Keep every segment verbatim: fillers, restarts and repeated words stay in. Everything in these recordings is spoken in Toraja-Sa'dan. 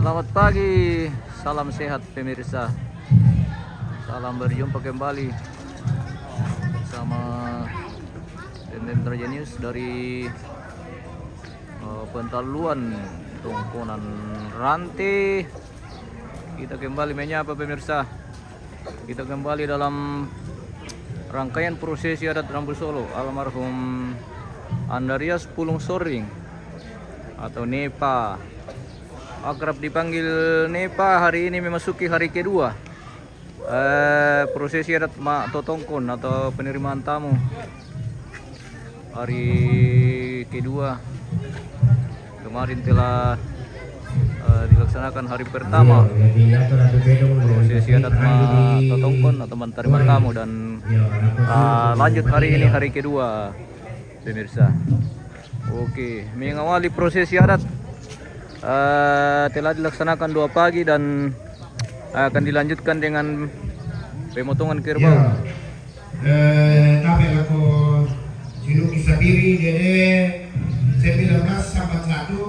Selamat pagi, salam sehat pemirsa. Salam berjumpa kembali bersama Tenten Raja News dari eh, Pentaluan, Tongkonan Rante. Kita kembali menyapa pemirsa. Kita kembali dalam rangkaian prosesi adat Rambu Solo almarhum Andarias Pulung Soring atau Nepa, akrab dipanggil Nepa, hari ini memasuki hari kedua eh, prosesi adat Mak Totongkon atau penerimaan tamu hari kedua. Kemarin telah eh, dilaksanakan hari pertama prosesi adat Mak Totongkon atau penerimaan tamu dan eh, lanjut hari ini hari kedua, pemirsa. Oke, mengawali prosesi adat eh, telah dilaksanakan dua pagi dan akan dilanjutkan dengan pemotongan kerbau. Ya. Eh, tapi aku Sinuki Sapiri, D D sembilan belas empat satu,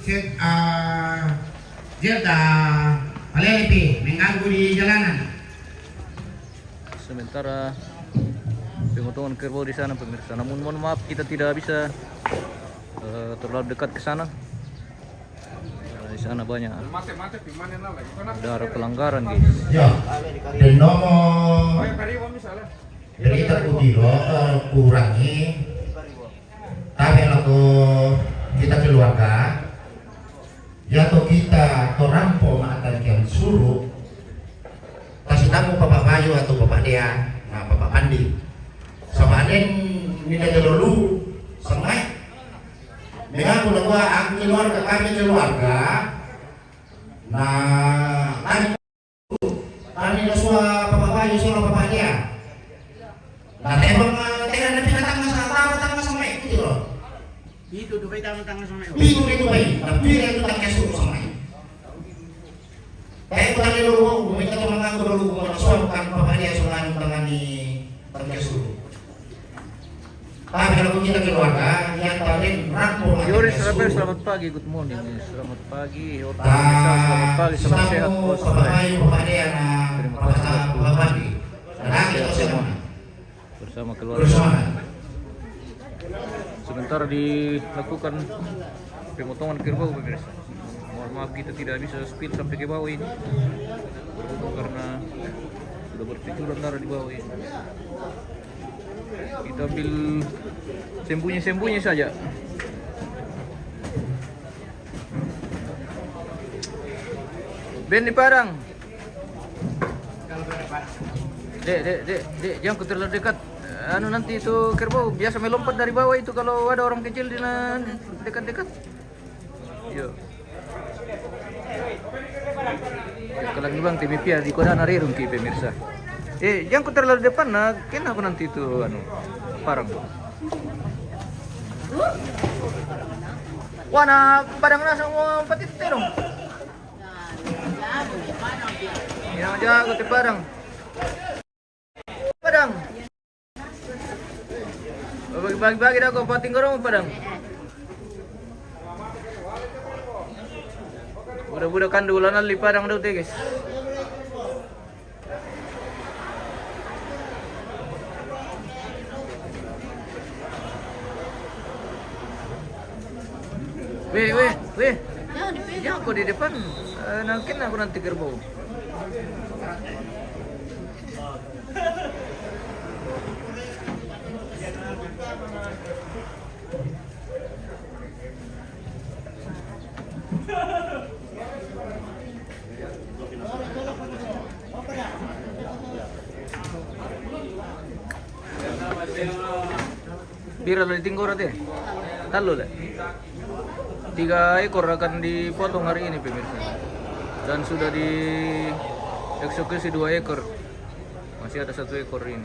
set A Zelta Palelipi mengganggu di jalanan. Sementara pemotongan kerbau di sana, pemirsa. Namun mohon maaf, kita tidak bisa eh, terlalu dekat ke sana. Karena di sana banyak ada pelanggaran, guys. Ya, dan nomor berita kutilo eh, kurangi. Tapi aku kita keluarga, ya to kita to rampo mata kian suru. Kasih tamu Bapak Bayu atau Bapak Dea, nah Bapak Pandi. Sama aden ini dari dulu, sama. Mengaku lah gua aku keluarga, kami keluarga. Nah, kami kami na sua Bapak Bayu, sua Bapak Dea. Nah, tembak eh, tega nanti datang masa apa datang masa mai itu loh. Itu tu baik tangan tangan sama itu. Itu itu baik. Tapi itu tak kasih sama. Baik bukan di dulu, minta teman aku dulu, bukan suami kan Bapak Dea suami tangani tak kasih. Tapi kalau kita keluarga, yang paling rampung Yoris Rafael, selamat pagi, good morning. Selamat pagi, Horta Nisa, selamat pagi, salam sehat, bos. Bapak Dea, Terima kasih, Bapak Bos. Pandi. Dan lagi Sehat semua. Bersama keluarga. Bersama. Sementara dilakukan pemotongan kerbau, pemirsa. Mohon maaf, kita tidak bisa spill sampai ke bawah ini. Berhubung karena sudah bercucuran darah di bawah ini. Kita ambil sembunyi-sembunyi saja. Ben di Padang. Dek, dek, dek, dek, jangan kau terlalu dekat. Anu, nanti itu kerbau biasa melompat dari bawah itu kalau ada orang kecil di na-, dekat-dekat. Yo. Kalau bang, timi pia di kota narirung ki, pemirsa. Eh, jangan kau terlalu depan, nah, kena aku nanti itu, anu, parang. Wah, na Padang na semua empat itu terong. Yang jago di Padang. Padang. Bagi-bagi dah kau pating gorong Padang. Budak-budak kandulan di Padang tu, guys. Weh, weh, weh. Jangan kau di depan. Eh, nangkin aku nanti kerbau. Pira lo di tinggora te? Tallo le. Tiga ekor akan dipotong hari ini, pemirsa. Dan sudah dieksekusi dua ekor. Masih ada satu ekor ini.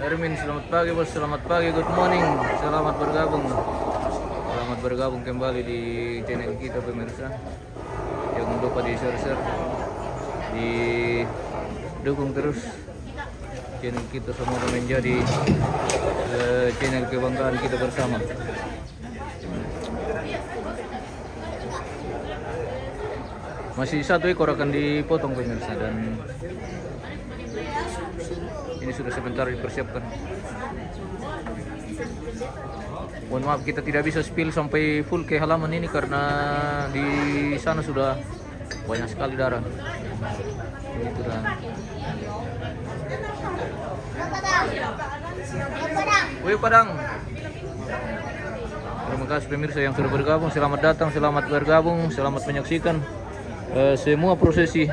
Erwin, selamat pagi, Bos. Selamat pagi, good morning. Selamat bergabung. Selamat bergabung kembali di channel kita, pemirsa. Jangan lupa di-share-share. Dukung terus channel kita semua dan menjadi eh, channel kebanggaan kita bersama. Masih satu ekor akan dipotong, pemirsa, dan ini sudah sementara dipersiapkan. Mohon maaf, kita tidak bisa spill sampai full ke halaman ini karena di sana sudah banyak sekali darah. Ini sudah. Woi, Padang. Terima kasih, pemirsa, yang sudah bergabung. Selamat datang, selamat bergabung, selamat menyaksikan eh, semua prosesi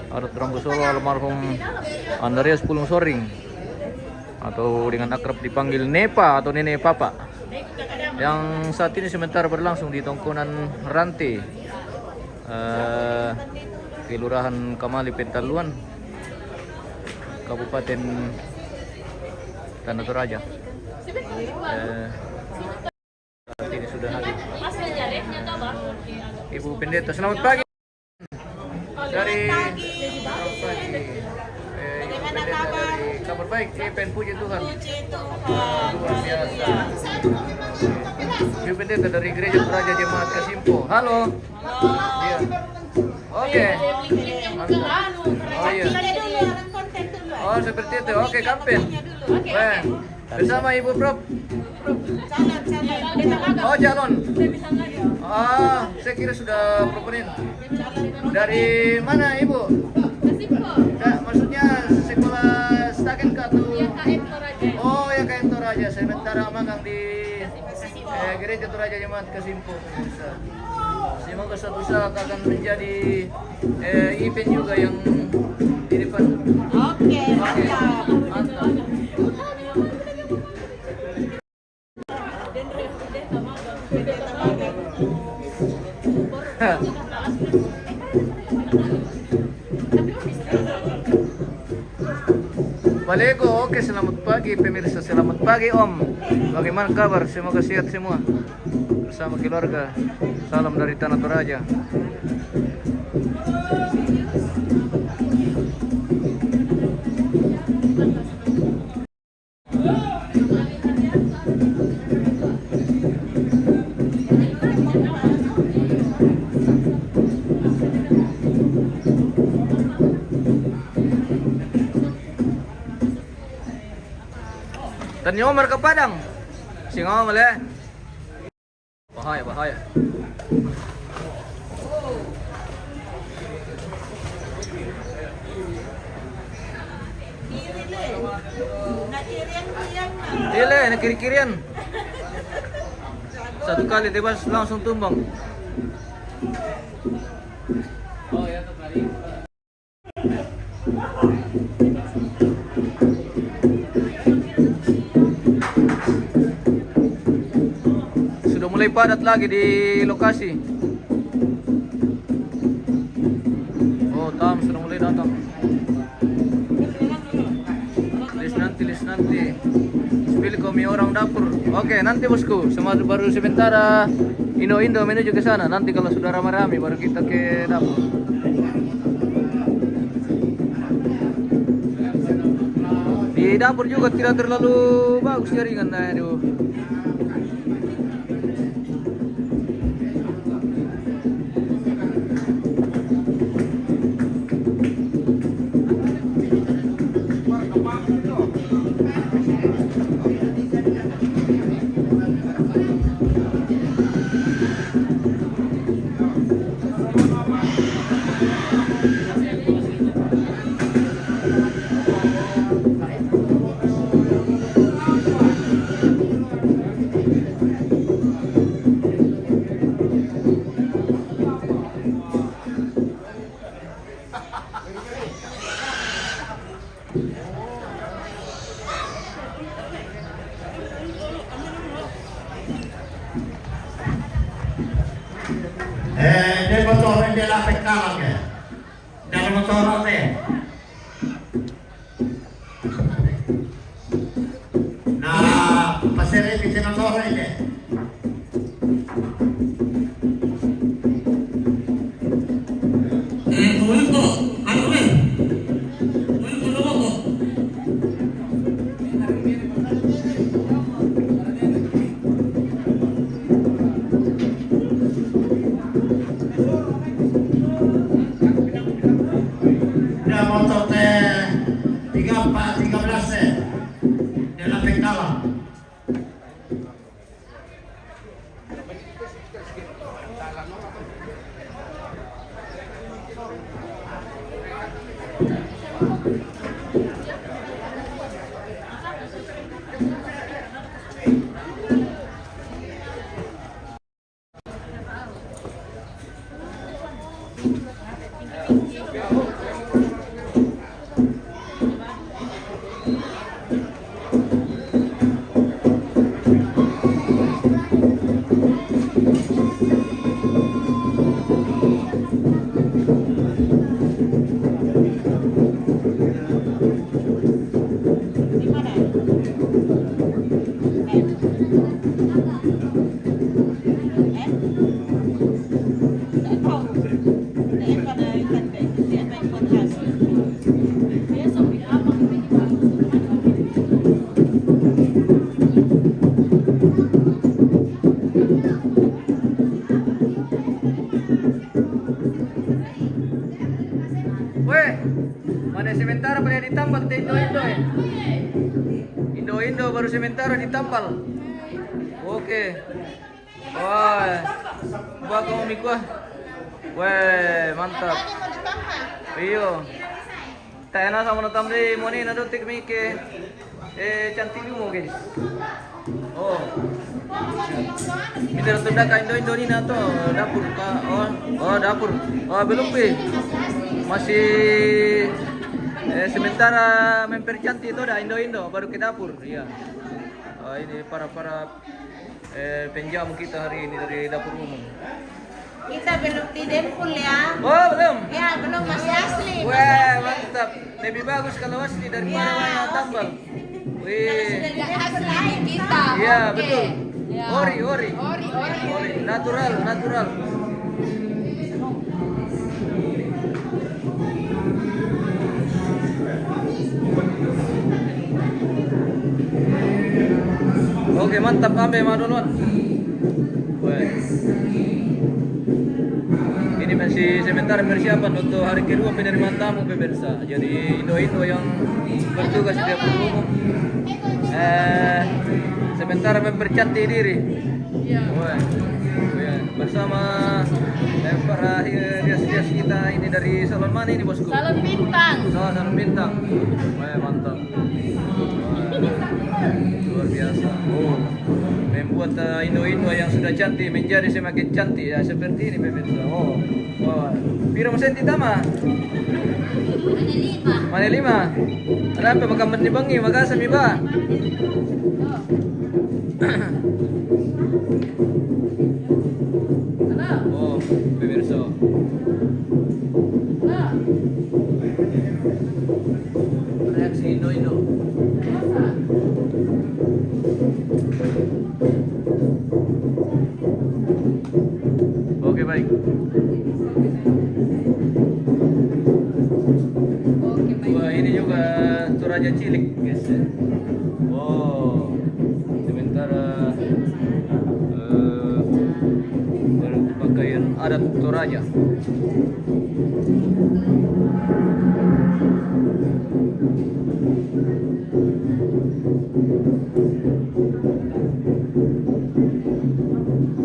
adat Rambu Solo almarhum Andreas Pulung Soring, atau dengan akrab dipanggil Nepa atau Nenek Papa, yang saat ini sementara berlangsung di Tongkonan Rante, eh, Kelurahan Kamali, Pentaluan, Kabupaten Tana Toraja. Eh, saat ini sudah hadir Ibu Pendeta. Selamat pagi. Dari pagi. Eh, Ibu Pendeta, dari kabar baik. Eh, pen puji Tuhan. Luar biasa. Ibu Pendeta dari Gereja Toraja Jemaat Kasimpo. Halo. Iya. Oke. Oh, iya. Oh, seperti itu. Oke, kampen. Weh, bersama Ibu Prof. Oh, calon. Ah, saya kira sudah proponen. Dari mana, Ibu? Enggak, maksudnya sekolah Stagen kah atau? Oh, ya, K M Toraja. Sementara magang di eh, Gereja Toraja Jemaat Kasimpo, pemirsa. Semoga suatu saat akan menjadi eh, event juga yang di depan. Oke, mantap. Mantap. Balego, oke, selamat pagi pemirsa, selamat pagi Om. Bagaimana kabar? Semoga sehat semua bersama keluarga. Salam dari Tanah Toraja. Tanya Omar ke Padang. Sing Omar le. Bahaya, bahaya. Iya, na kiri-kirian. Satu kali tebas langsung tumbang. Sudah mulai padat lagi di lokasi. Oh, tam sudah mulai datang. Lis nanti, lis nanti. Spill kami orang dapur. Oke, nanti bosku. Sama baru sementara. Indo-Indo menuju ke sana. Nanti kalau sudah ramai-ramai baru kita ke dapur. Di dapur juga tidak terlalu bagus jaringan, aduh. Eh, dia bocor, dia lapik kalang ya. Jangan bocor, eh. Na pasere ke sena sore ke. Eh, tuwi ko, Weh, mana sementara pada ditambal te indo-indo, eh. Indo-indo baru sementara ditambal. Oke. Wah, bagus mi kuah. Weh, mantap. Iyo. Tena sama nonton di moni na dotik mike. Eh, cantik juga, guys. Oh. Ini datang dah ka indo-indo ni na to dapur ka. Oh, oh, dapur. Oh, belum pi. Masih, eh, sementara mempercantik itu dah indo-indo baru ke dapur. Iya. Oh, ini para-para, eh, penjamu kita hari ini dari dapur umum. Kita belum di dempul ya. Oh, belum? Ya, belum, masih asli, masih Wah, asli. Mantap. Lebih bagus kalau asli daripada Ya, mana tambal. Wih. Kalau sudah di dempul lagi kita. Iya, Oke. betul. Ya. Ori, ori. Ori, ori. Ori, natural, natural. Oke, mantap, ambil madolon. Weh. Ini masih sementara persiapan untuk hari kedua penerimaan tamu, pemirsa. Jadi, indo-indo yang bertugas di dapur umum, eh, sementara mempercantik diri. Iya. Weh. Iya. Bersama, eh, para, eh, hias-hias kita ini dari salon mana ini, bosku? Salon Bintang. Oh, salon Bintang. Weh, mantap. Wah, luar biasa. Oh, membuat, eh, indo-indo yang sudah cantik menjadi semakin cantik. Ya, seperti ini, pemirsa. Oh, wah. Pira mo senti tama? Mana lima. Mana lima? Ada apa makan benda bangi? Makasih, mi ba. Oh, pemirsa. Reaksi indo-indo. Oke, baik. Oke, baik. Wah, ini juga Toraja cilik, guys, ya. Oh, sementara, eh, berpakaian adat Toraja.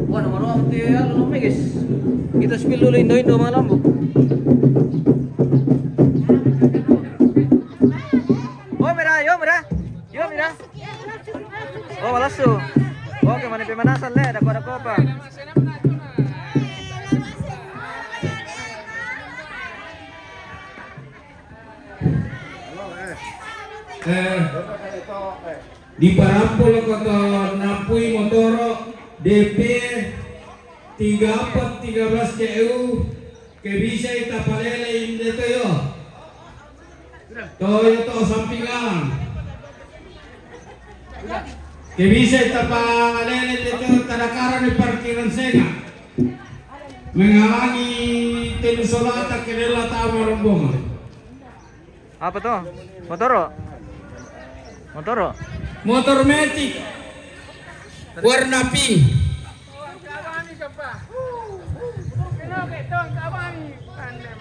Wah, nomor orang ti anu, no, Megis. Kita spill dulu indo-indo malam, Bu. Oh, mira, yo, mira. Yo, mira. Oh, malasu. Oke, mana pemanasan, le, ada kopa-kopa. Eh, di Parampolo koto napui motoro D P tiga empat tiga belas C U, ke bisa ita palele inde to yo. To yo to sampingan. Ke bisa ita palele inde to tadakara ni parkiran senga. Menghalangi tim solata ke della tama rombongan. Apa to? Motoro? Motoro? Motor metik warna pink.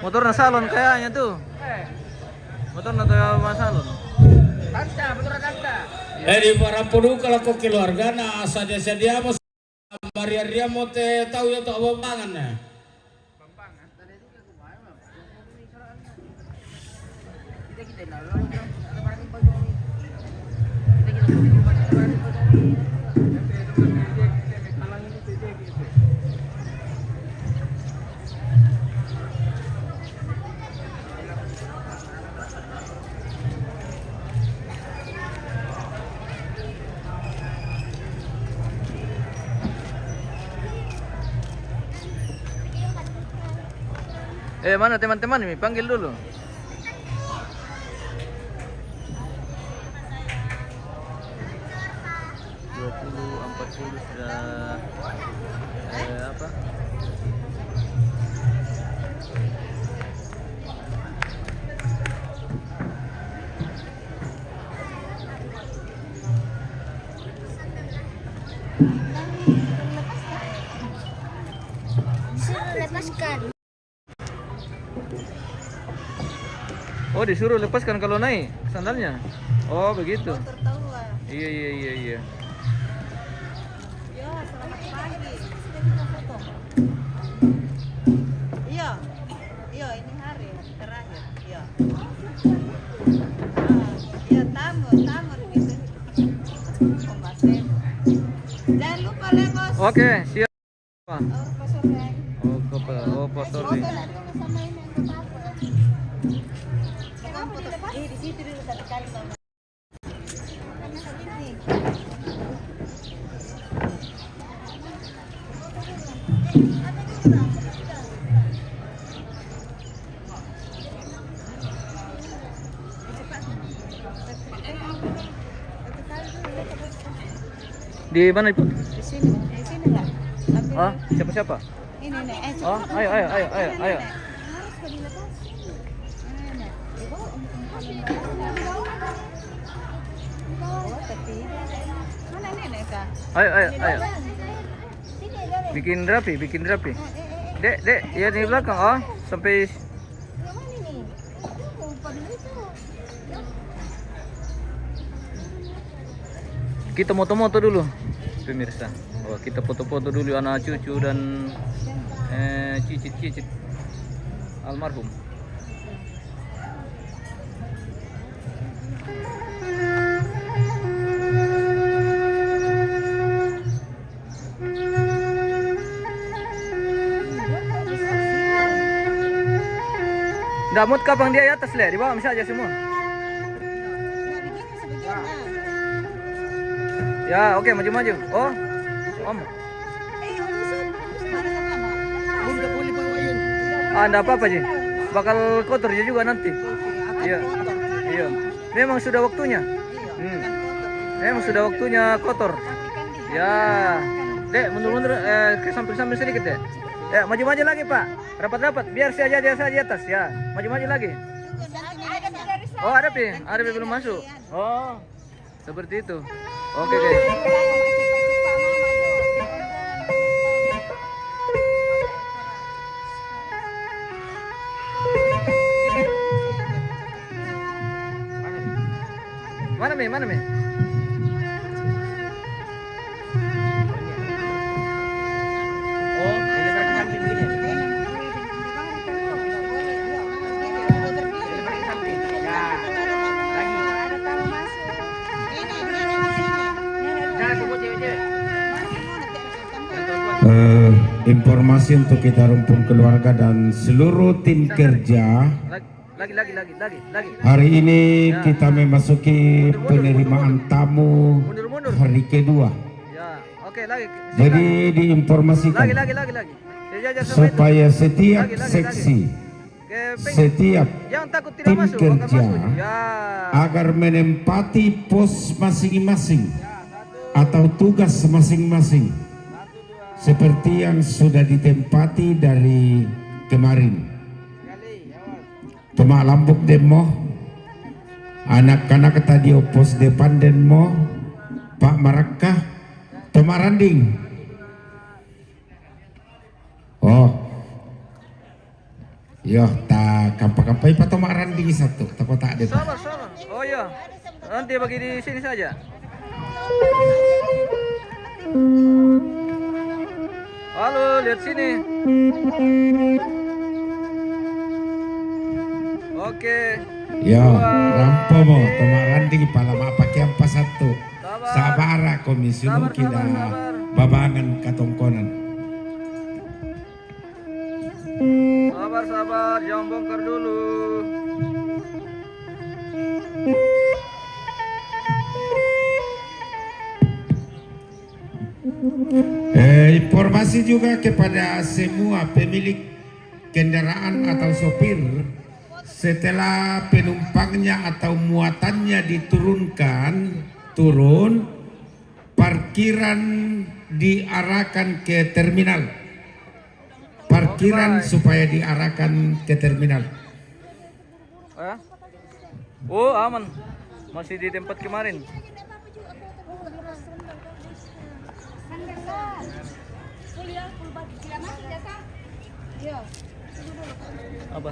Motor na salon kayaknya tuh. Motor na Toyama salon. Eh, di Parampolo duka lako keluargana, sadia-sadia mo. Maria-ria mo te tau yo to abambangan na. Bambangan. Tadi itu ke kumain, Bang. Kita Eh, mana teman-teman ini? Panggil dulu. Dua puluh, empat puluh sudah, eh, apa? Suruh lepaskan. Oh, disuruh lepaskan kalau naik sandalnya. Oh, begitu. Kotor tahu, ah. Iya, iya, iya, iya. Ya, selamat pagi. Sudah kita foto. Iya. Iya, ini hari terakhir. Iya. Ah, iya, tamu, tamu di sini. Ombak Sewu. Jangan lupa, Lemos. Oke, siap. Oh, Pak Sorry. Oh, ke Pak, oh, Pak Sorry. Foto dulu sama ini, nggak apa-apa. Kenapa dilepas? Eh, di situ dulu satu kali, Mama. Di mana, Ibu? Di sini, di sini lah. Tapi oh, siapa-siapa? Ini, nih, eh, oh, cepat, ayo, ayo, ayo, ayo, ini, ayo. Nih. Harus kau dilepas. Ini, nih. Dibawa, Om, Om, Om. Oh, tapi. Mana nenek, Kak? Ayo, ayo, ayo. Bikin rapi, bikin rapi. Dek, dek, ya di belakang, oh. Sampai kita moto-moto dulu, pemirsa. Oh, kita foto-foto dulu anak cucu dan, eh, cicit-cicit almarhum. Ndak mut kapang dia di atas, Le, di bawah bisa aja semua. Ya, oke, maju-maju. Oh, Om. Ah, ndak apa-apa, Ji. Bakal kotor juga nanti. Iya. Iya. Memang sudah waktunya. Hmm. Memang sudah waktunya kotor. Ya. Dek, mundur-mundur, eh, ke samping-samping sedikit, Dek. Ya, maju-maju lagi, Pak. Rapat-rapat, biar saya aja, saya di atas, ya. Maju-maju lagi. Oh, ada, Pi. Ada, Pi, belum masuk. Oh, seperti itu. Oke, oke. Mana, Mi? Mana, Mi? Eh, informasi untuk kita rumpun keluarga dan seluruh tim kerja. Lagi, lagi, lagi, lagi, lagi. Hari ini kita memasuki penerimaan tamu hari kedua. Ya, oke, lagi. Jadi diinformasikan lagi, lagi, lagi, lagi. Supaya setiap seksi, setiap tim kerja agar menempati pos masing-masing atau tugas masing-masing seperti yang sudah ditempati dari kemarin. Tomak Lambuk den mo, anak-anak tadi o pos depan den mo, Pak Marakka, Tomak Randing. Oh. Yo, ta kampa-kampa ipa Tomak Randing satu, ta kotak de. Sama, sama. Oh, iya. Nanti bagi di sini saja. Halo, lihat sini. Oke. Yo, rampo mo, Tomak Randing pala ma pakean pa satu. Sabara ko mi sunu ki da babangan katongkonan. Sabar, sabar, jangan bongkar dulu. Eh, informasi juga kepada semua pemilik kendaraan atau sopir, setelah penumpangnya atau muatannya diturunkan, turun, parkiran diarahkan ke terminal. Parkiran supaya diarahkan ke terminal. Eh? Oh, aman. Masih di tempat kemarin. Apa?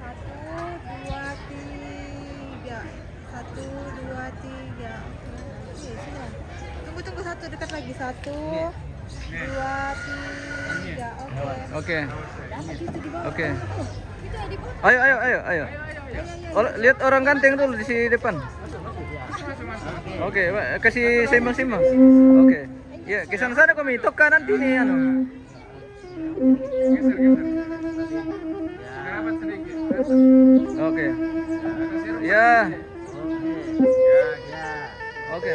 Satu, dua, tiga. Satu, dua, tiga. Oke, sudah. Tunggu, tunggu, satu dekat lagi. Satu, dua, tiga. Oke. Oke. Dapat itu di bawah. Oke. Itu di bawah. Ayo, ayo, ayo, ayo. Ayo, ayo, ayo. Lihat orang ganteng dulu di sini depan. Oke, Pak, kasih seimbang-seimbang. Oke. Ya, ke sana-sana kami. Toka nanti nih, anu. Oke. Ya. Oke.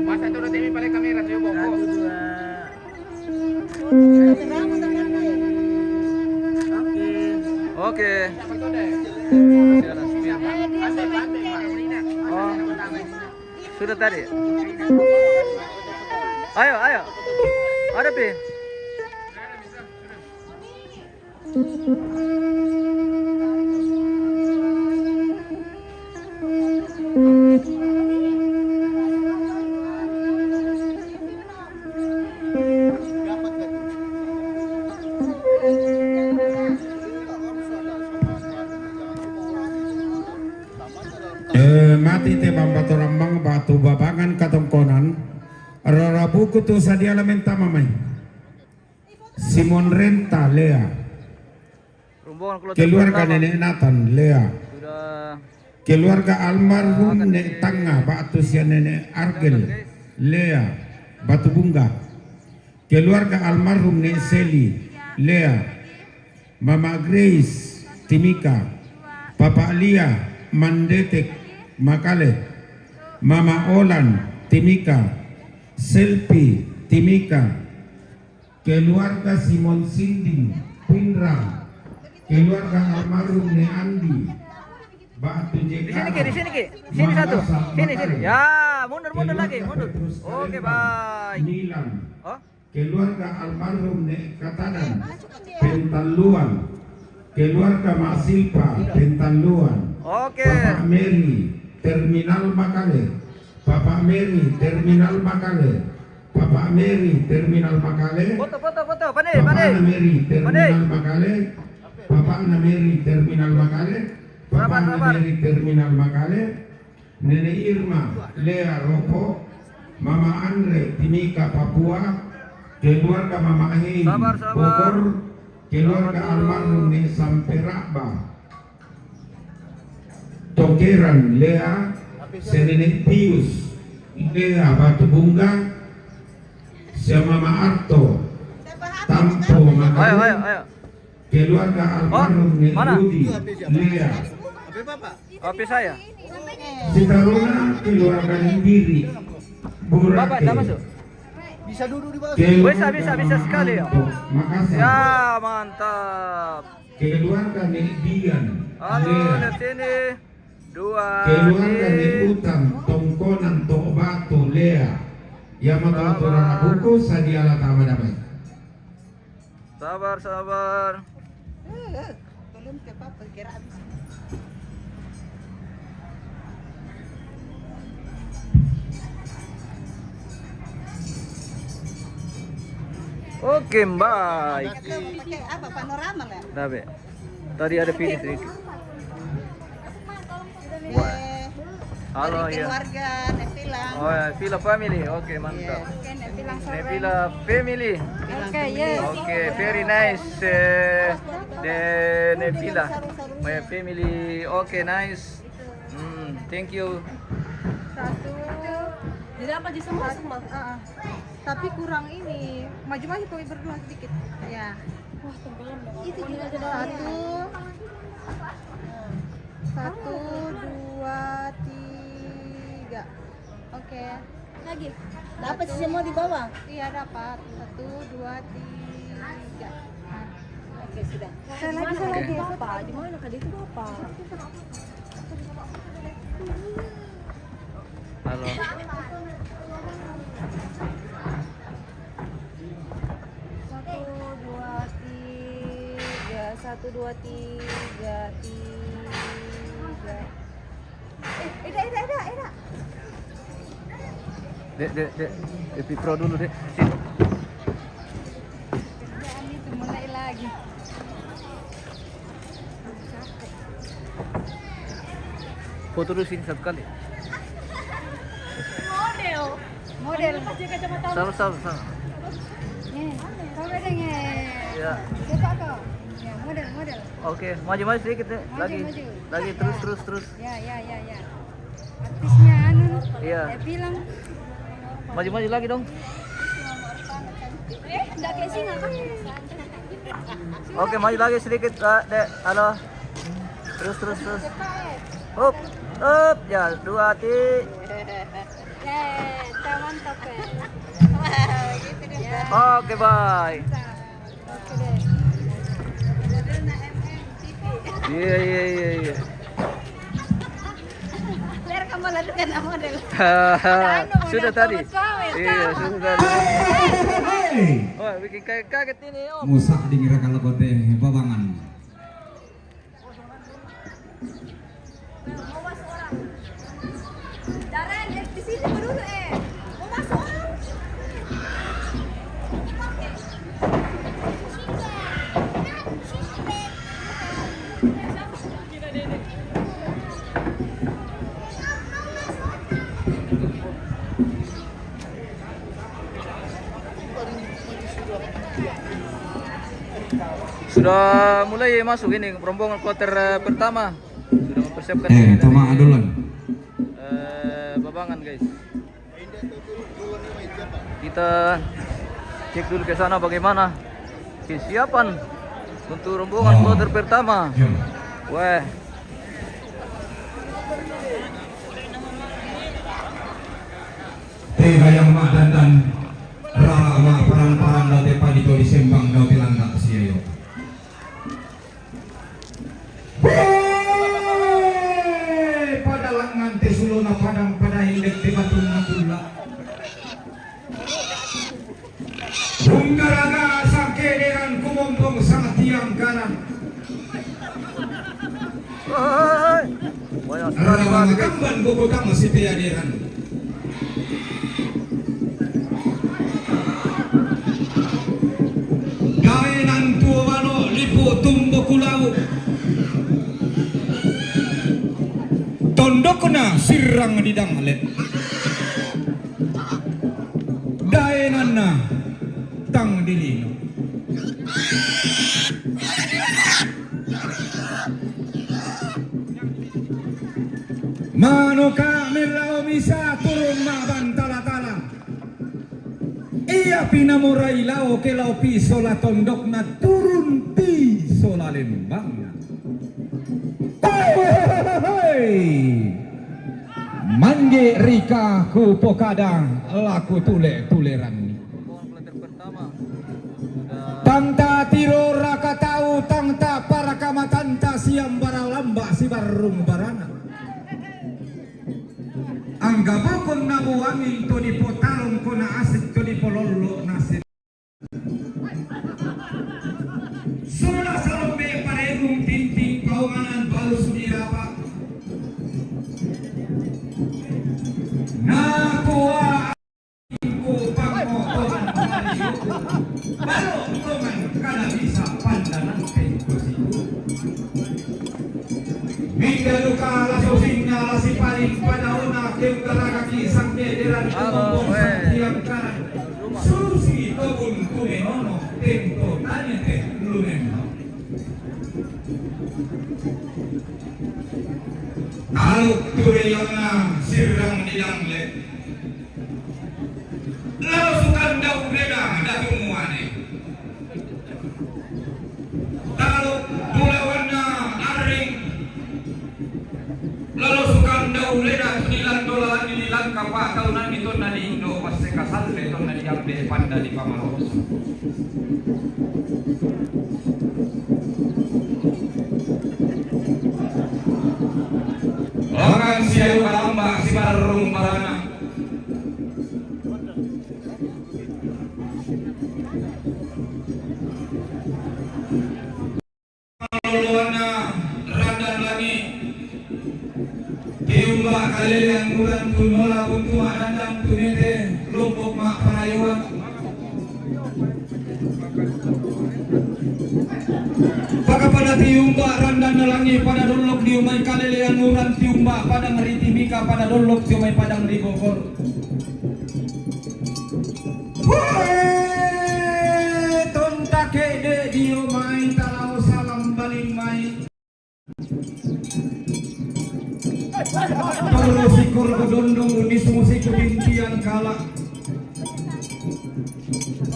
Masa turun T V pakai kamera, saya bawa. Oke. Oh. Sudah tadi. Ayo, ayo. Ada pi. Eh, mati te bamba torang mang batu babangan katongkonan. Rara buku tu sadia la mentama mai. Simon Renta, Lea. Rombongan keluarga Keluarga pertama. Nenek Nathan, Lea. Sudah. Keluarga almarhum Nek Tanga, batu sia Nenek Argel, Lea, Batu Bunga. Keluarga almarhum Nek Seli, Lea. Mama Grace, Timika. Papa Lia, Mandetek, Makale. Mama Olan, Timika. Selpi, Timika. Keluarga Simon Sinding, Pinrang. Keluarga almarhum Ne Andi, Batu Di sini, Ki, di sini, Ki. Sini satu. Sini, sini. Ya, mundur, mundur lagi, mundur. Oke, baik. Milan. Oh? Keluarga almarhum Ne Katadan, Pentalluan. Keluarga Mak Silpa, Pentalluan. Oke. Papa Mary, Terminal Makale. Papa Mary, Terminal Makale. Papa Mary, Terminal Makale. Foto, foto, foto. Pane, Papa pane. Mary, Terminal Makale. Papa Mary, Terminal Makale. Papa Mary, Terminal Makale. Nenek Irma, Lea Ropo, Mama Andre, Timika, Papua, keluarga Mama Hei, Bogor, keluarga almarhum Ne Samperaba, Tokeran, Lea, sia Nenek Pius, Lea, Batu Bunga, sia Mama Arto, Tampo, Makalu, ayo, ayo. Keluarga almarhum Ne Rudi, Lea. Kopi saya. Sitaruna, keluarga Nindiri, Burake. Bapak, tak masuk. Bisa duduk di bawah. Keluarga Bisa, bisa, bisa sekali, ya. Makassar. Ya, mantap. Keluarga Ne Dian, Halo, Lea. Lihat sini. Dua, Keluarga Ne Utang, Tongkonan, Tok Batu, Lea. Ya, mata Sabar. Aturan aku, sadialah tama damai. Sabar, sabar. Eh, eh, belum ke apa, kira habis. Oke, baik. Pakai apa, panorama nggak? Tabe. Tadi ada finish sedikit. Eh, Halo, Dari ya. Keluarga Nevilang. Oh, ya, Villa family. Oke, mantap. Oke, Nevilang Ini Villa family. Oke, yes. Oke, very nice. Eh, the Nevilla. My family. Oke, nice. Hmm, thank you. Satu. Jadi apa di semua semua? Ah, ah. Tapi kurang ini. Maju-maju kau berdua sedikit. Ya. Wah, tenggelam dong. Itu juga satu. Satu, dua, tiga. Oke. Lagi. Dapat sih semua di bawah. Iya, dapat. Satu, dua, tiga. Oke, sudah. Saya lagi, saya lagi. Bapak, di mana kali itu bapak? Halo. Satu, dua, tiga. Satu, dua, tiga. Tiga. Eh, Eda, Eda, Eda, Eda. Dek, dek, dek. Epi Pro dulu, dek. Sini. Kerjaan itu mulai lagi. Foto dulu sini satu kali. Model. Model. Pakai kacamata. Sama, sama, sama. Nih, kau pegang ya. Ya. Siapa kau? Ya, model, model. Oke, maju, maju sedikit, dek. Maju, Lagi, maju. lagi, terus, terus, terus. Ya, ya, ya, ya. Artisnya anu. Iya. Saya bilang. Maju, maju lagi dong. Eh, enggak kayak singa kan? Oke, maju lagi sedikit, Kak, dek. Halo. Terus, terus, terus. Up, up, ya, dua hati. Ya, mantap ya. Gitu deh. Ya, Oke, bye. mantap. Oke deh. Iya, iya, iya, iya. Biar kamu lakukan model. Sudah tadi. Iya, sudah tadi. Hei, Wah, bikin kaget-kaget ini, Om. Musa dingira kalau kote babangan. Darren, eh, di sini dulu eh. Mau masuk orang. Sudah mulai masuk ini rombongan kloter eh, pertama. Sudah mempersiapkan Eh, diri tama dari, duluan. Eh, babangan, guys. Kita cek dulu ke sana bagaimana kesiapan untuk rombongan Oh. kloter pertama. Yo. Wah, Tega yang mak dandan, rara mak parang-parang dau te padi to di sembang dau te landak sia yo. Weh, pada langan te sulona padang pada hindek te batun na pula. Hunggaraga sangke deran kumompong sangat tiang kanan. hei, banyak sekali Rara banget. kamban bobotang si pea deran. Daenan tuo balo lipu tumbo kulau. Tondokna sirang di danglet. Daenanna tang dilino. Manoka melao misa turun maban tala-tala. Ia pinamurai lao ke lao pi sola tondokna turun pi sola lembangna. Hei! Mangge rika ku pokada laku tule-tuleranni. Rombongan kloter pertama. Tangta tiro raka tau, tangta paraka matanta siambara lamba sibarrung barana. Angga bokon na buangin to dipotalong kona asik to dipolollo nasib. Sola salombe paregung tinting paunganan balu sudirapa. Nakua Ku pangotongan kali itu. Baru tongan kada bisa pandangan tempo situ. Mingga duka laso singa lasi paling padaon Rakaki sangkederan kumombong sangkiangkaran. Susi tobun tumenono tento tane te lumeno. Aluk turelanna sirang didangle. Lalo sukandau reda datu muane. Talo bulawanna arring. Lalo sukandau reda tu dilandola ni dilangka pataunanni tonna diindo passeka salle tonna diambe panda dipamalosa. Langan siayu kalamba sibarrung barana. Loloanna randan langi. Tiumba kalelean uran tunola buntua dandang tumete lombok ma panayuan. Pakapada tiumba randan langi pada dollok diumai kalelean uran tiumba padang ri timika pada dollok diumai padang ri bogor. Hoe! Tonta ke'de' dio mai talao salam baling mai. Torro sikor godondong unisung sikubintian kala.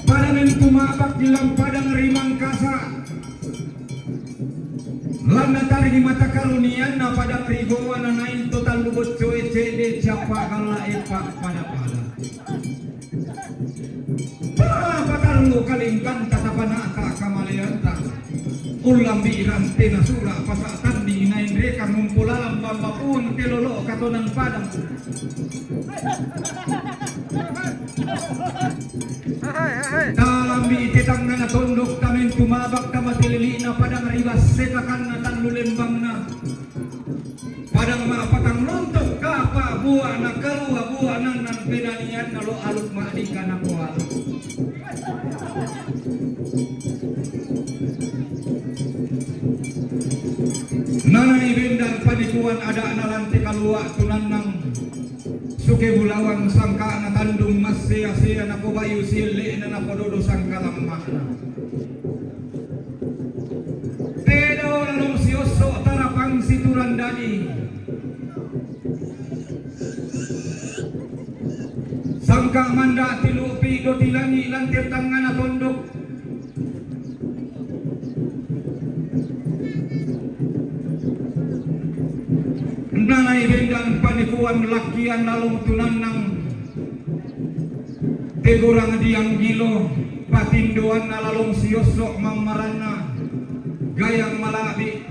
Pada nentu mabak dilang padang rimang kasa. Lanna taringi mata karunianna padang rigoa nanaing to tallu boccoe cede ciappa galla epa pada-pada. Papa tallu kalingkanta tapanata kamaleanta. Ullambi rantena sura pasa tanding nainreka mumpu lalang bamba puang telolo katonang padang. Talambi tetangngana tondok tamentu mabak tamateleli'na padang ribas setakanna tallu lembangna. Padang ma'patang lontok kapa buana kalua buananna penanianna lo aluk ma'dika nako aluk. Nanai bendan panikuan ada'na lante kalua tunannang. Suke bulawang sangka'na tandung massea-sea napobayu sielle'na napododo sangkalamma'na. Tedao lalong siosso' tarapang siturang dadi. Sangka' manda' tilu'pi do tilangi' lante tangngana tondok. Nanai bendan panikuan lakkian lalong tunannang. Tegurang dianggilo patindoanna lalong siosso' mammaranna gayang mala'bi'.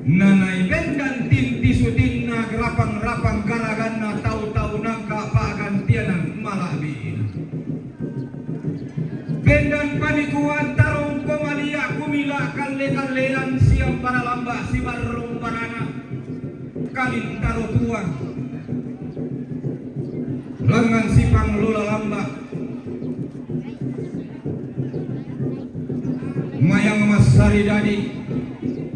Nanai bendan tinti sutinna rapang-rapang garaganna tau-tau nangka pa'gantianan mala'bi'na. Bendan panikuan tarongko malia' kumila' kalle-kallean siampara lamba' sibarrung barana. Kalintaro tua. Langngan sipanglola lamba'. Mayang massari dadi.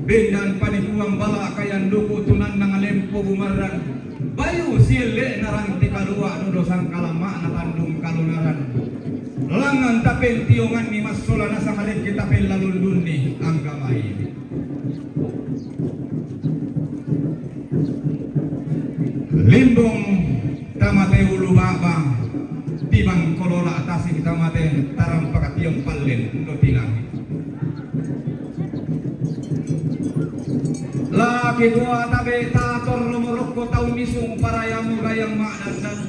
Bendan panikuan bala' kayanduku tunannang lempo bumarran. Bayu sielle'na rante kalua' dodo sangkalamma'na tandung kalunaran. Langngan tapentionganni massola nasang rekke tapellalundunni anggamai. Limbong tamate ulu ba'ba, tibang kolola tasik tamate tarampaka tiong pallen do tilangi. Laki tua tabe tator lomorokko tau nisung parayamu gayang ma'dandang.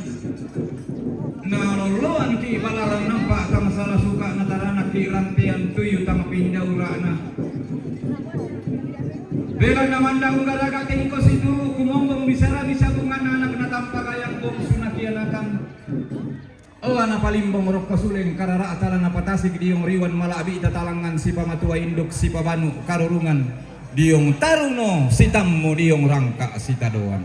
Nalolloanki' balaran nampa' tang sala suka' nataranakki' rantean tuyu tang pindaura'na. Belanna mandaung garaga tengko situru' kumombong bisara bisabungan anak natampa gayang bongsu nakianakan. Ola napalimbong rokko suleng karara'ta la napatasik diong riwan mala'bi'ta talangngan sipamatua induk sipabanu karurungan diong taruno sitammu diong rangka' sitadoan.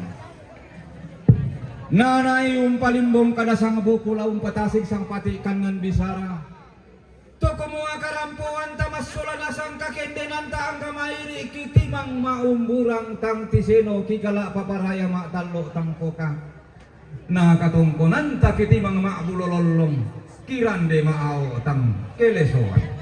Nanai umpalimbong kada sang buku la umpatasik sang pati' kangngan bisara. Tokomo akarampoan tamassola nasang kakendenanta angka mairi kitimang maumburang tang tiseno kikala paparaya matallo tangkoka. Na katongkonanta kitimang ma'bulo lollong, kirande ma'ao tang kelesoan.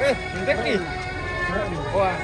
Eh, Becky. Wah.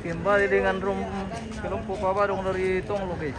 Kembali dengan rum-, kelompok Pabadong dari Tonglo, guys.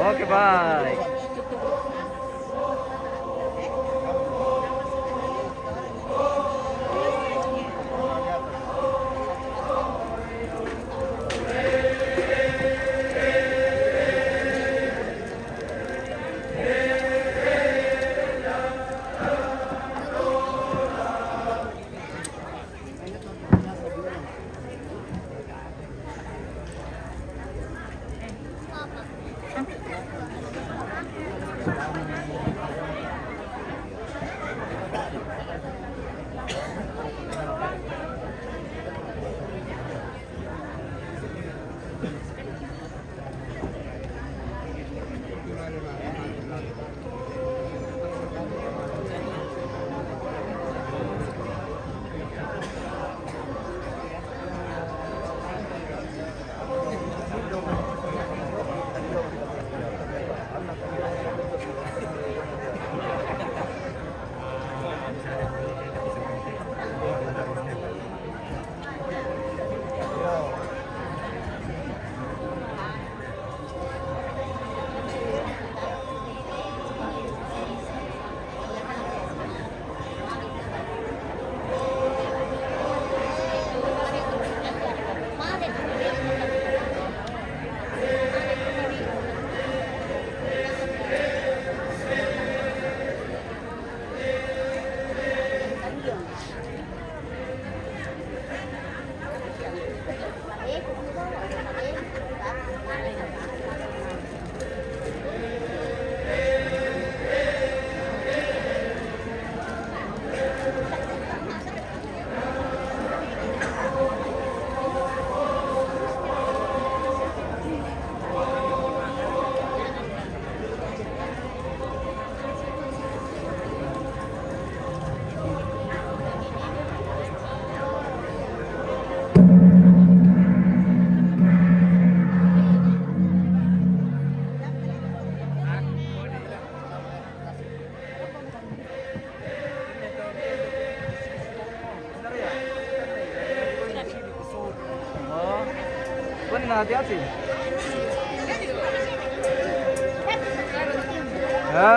Okay, bye. Oh. Kunin na, hati-hati. Ha?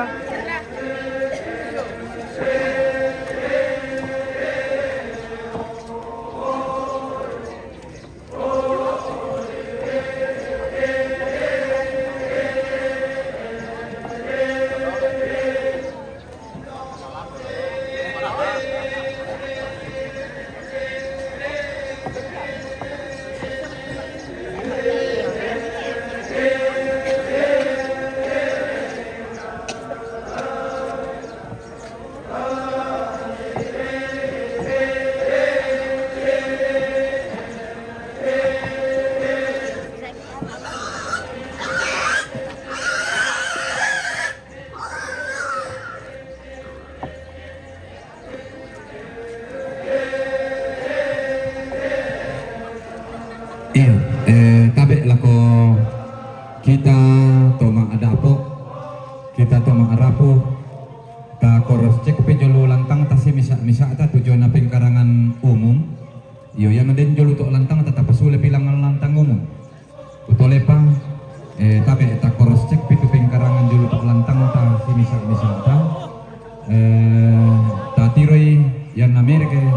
Iyo, eh, tabe' lako kita to ma'adapo', kita to ma'arapu, ta cross check pe jolo lantang ta si misa'-misa' ta tujuan na pengkarangan umum. Iyo, iya no den jolo to lantang ta tapasule pilangan lantang umum. Utolepa, eh, tabe' ta cross check pitu pengkarangan jolo to lantang ta si misa'-misa' ta. Eh, ta tiroi yan na merek, eh,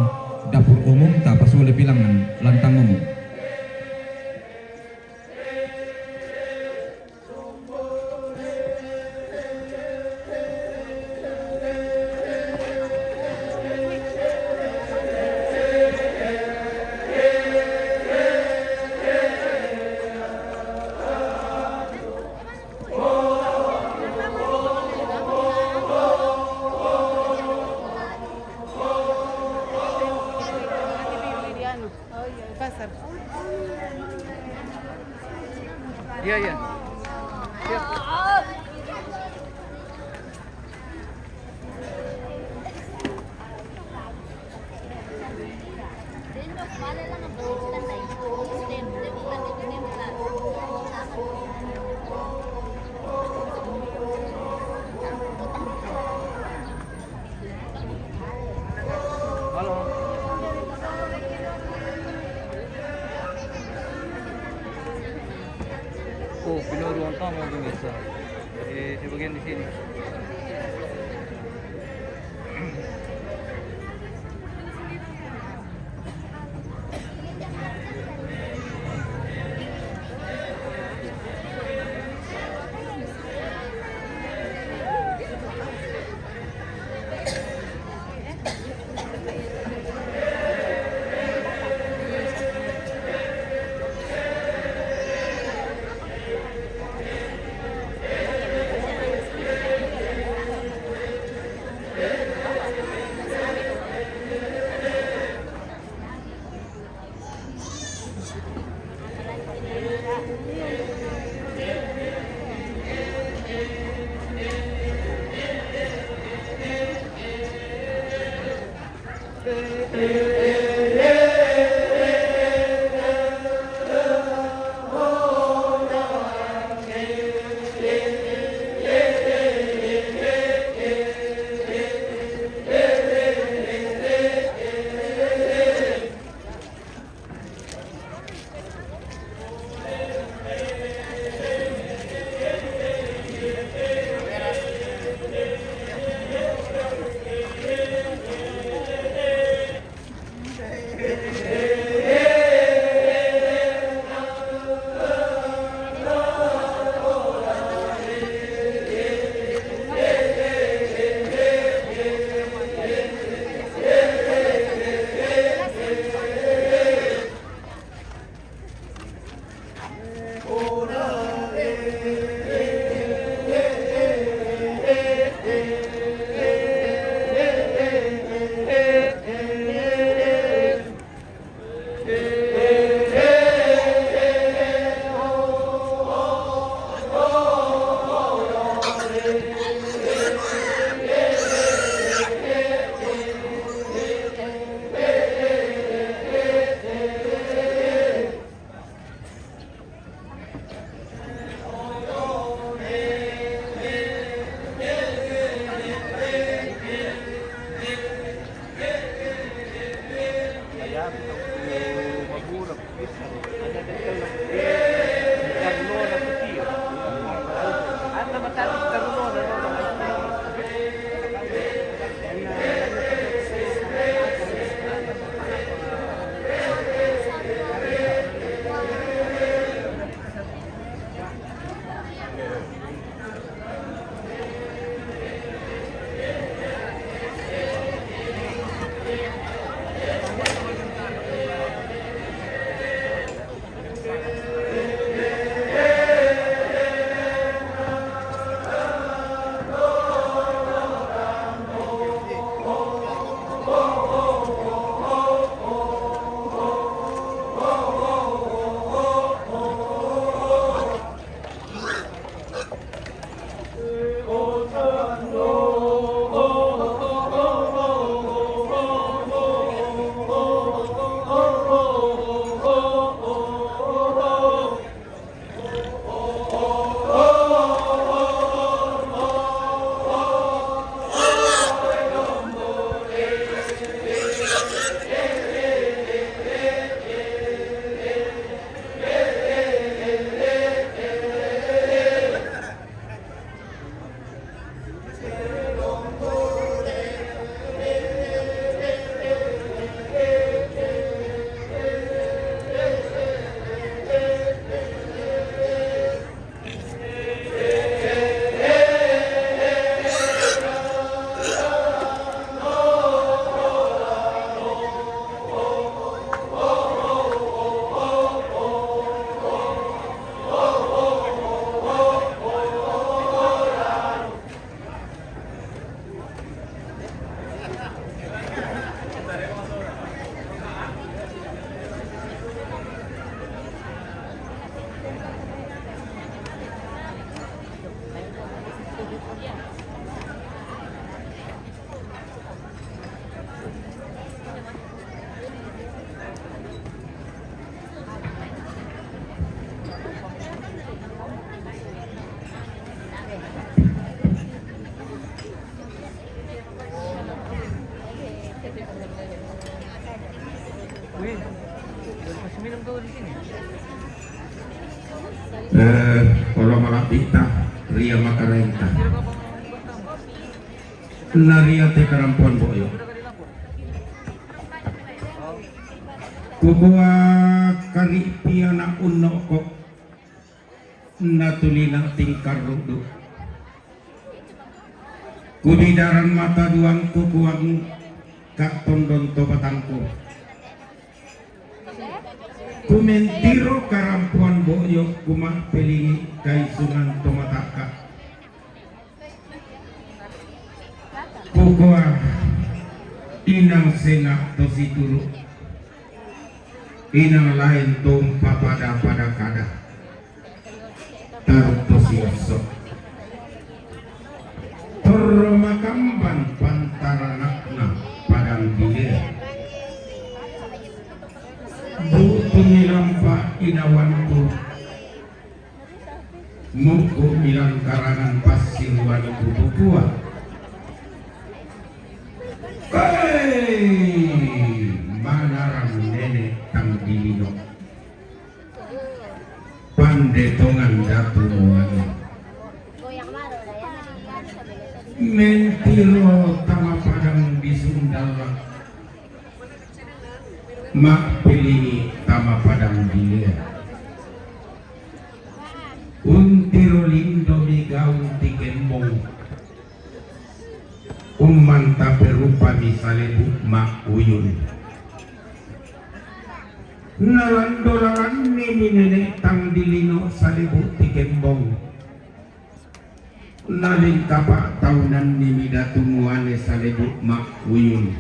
dapur umum ta pasule pilangan lantang umum. Iya, iya. Iya. Halo. Oh, pinoruan tamu di mesa. Eh, sebagian di sini. Eh, kalau malam bintang. Ria makarainta. Na ria te karampuan boyo. Kukua kari piana unno ko. Na tulina tingkar rudu. Kubidaran mata duang kukuang ka tondon to batangku. Kumentiro karampuan boyo kuma pelingi kaisungan to mataka. Kukua inang senga to situru. Inang lain tumpa pada-pada kada. Taruk to siosok. Torro makamban pantaranakna padang dile. Butu milampa inawanku. Muku milan karangan pasir wanku kukua. Hei, manaran nenek tang dilino. Pandetongan datu muani. Mentiro tama padang di Sundala. Mak pilingi tama padang dilia. Untiro lindo migaun ti kembong. Umman taperupa mi salebu mak uyun. Nalando lalanni mi nenek tang dilino salebu ti kembong. Nalingkapa taunanni mi datu muane salebu mak uyun.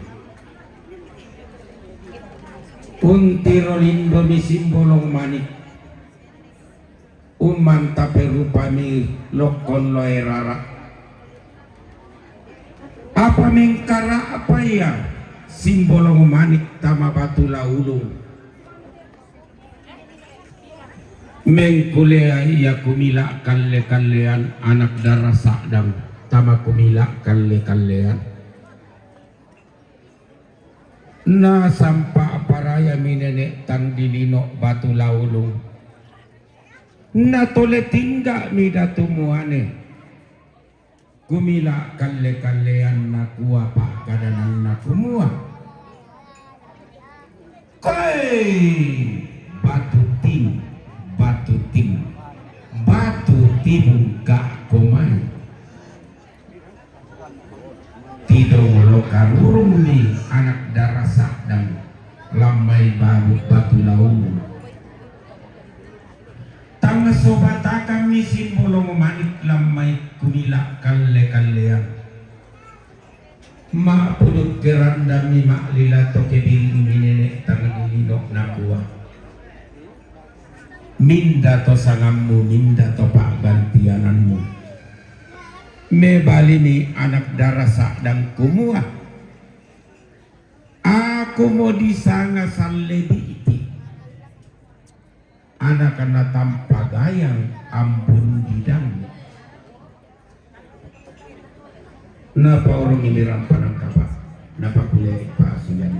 Untiro lindo mi simbolong manik. Umman taperupa mi lokkon loe rara. Apa mengkara apa ia simbolong manik tama batu laulung. Mengkulea ia kumila kalle-kallean anak dara sadang tama kumila kalle-kallean. Na sampa paraya mi nenek tang dilino batu laulung. Na tole tingga mi datu muane. Kumila kalle-kallean nakua pakkadananna kumua. Koi batu tim, batu tim, batu tibung ka komai. Tidong lo karurung ni anak dara sadang lammai babu batu laung. Tang sobataka mi simbolong manik lammai kumila kalle-kallean. Ma'puduk gerandami ma'lila to kebiring mi nenek tang dilino nakua. Minda to sangammu, minda to pa'gantiananmu. Mebalini anak dara sadang kumua. Aku mo disanga sallebi'ti. Anakna tampagayang ampun didang. Napaurungi mi rampanan kapa, napakulei pasuyan.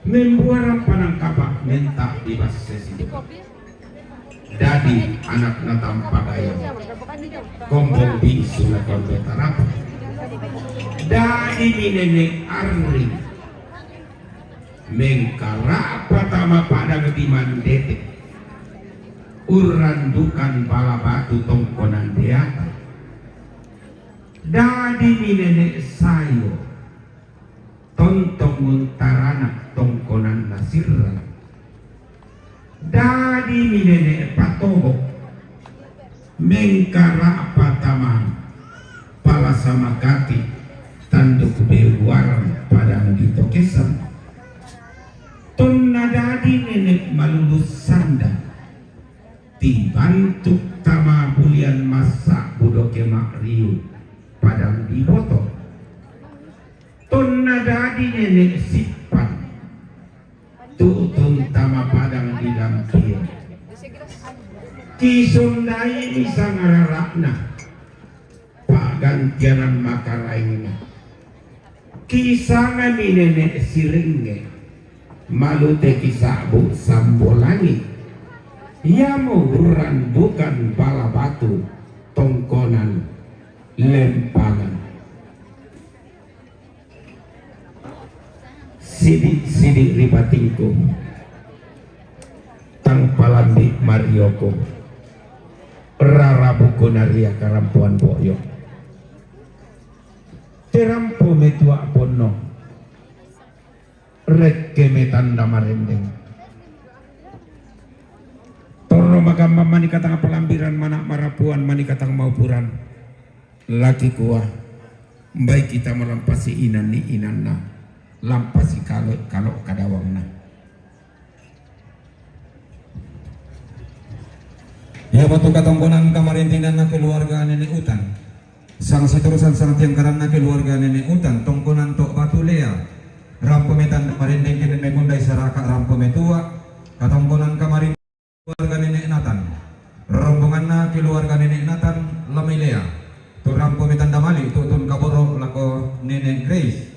Membuaran panangkapa menta di basse situ. Dadi anakna tampagayang. Kombong bisu na kondo tarapa. Dadi mi nenek arri. Mengkara'pa tama padang di mandete. Urrandukan bala batu tongkonan deata. Dadi mi nenek sayo. Tontong untaranak tongkonanna sirra. Dadi mi nenek patobo. Mengkara'pa tama pala samakati tanduk bebuaran padang di tokesan. Tonna dadi nenek malulus sanda. Tibantuk tama bulian massa budoke ma'riu padang di boto. Tonna dadi nenek sippan. Tu'tun tama padang di lampir. Kisondai mi sangarara'na. Pa'gantianan makaraengna. Kisanga mi nenek siringnge. Malute kisa'bu sambolangi. Yamo urrandukan bala batu. Lempangan. Sidi'-sidi' ri batingku, tang palambi' marioku, rarabuku naria karampoan bo'yo. Terampo metua ponno, rekke metanda marendeng. Torro magamma mani katang palambiran, mana' marapuan mani katang maupuran. Laki kua, mbai kita malampasi inanni inanna, lampasi kalo' kalo' kadawangna. Iamotu katongkonan kamarintinanna keluarga Nene' Utan. Sang sitorusan sang tiangkaranna keluarga Nene' Utan, tongkonan to' Batu Lea. Rampo metanda marendeng kenden mekundai saraka' rampo metua. Katongkonan kamarin keluarga Nene' Natan. Rombonganna keluarga Nene' Natan, lamai Lea. Tu rampo metanda mali' tu'tun kaboro' lako Nene' Grace.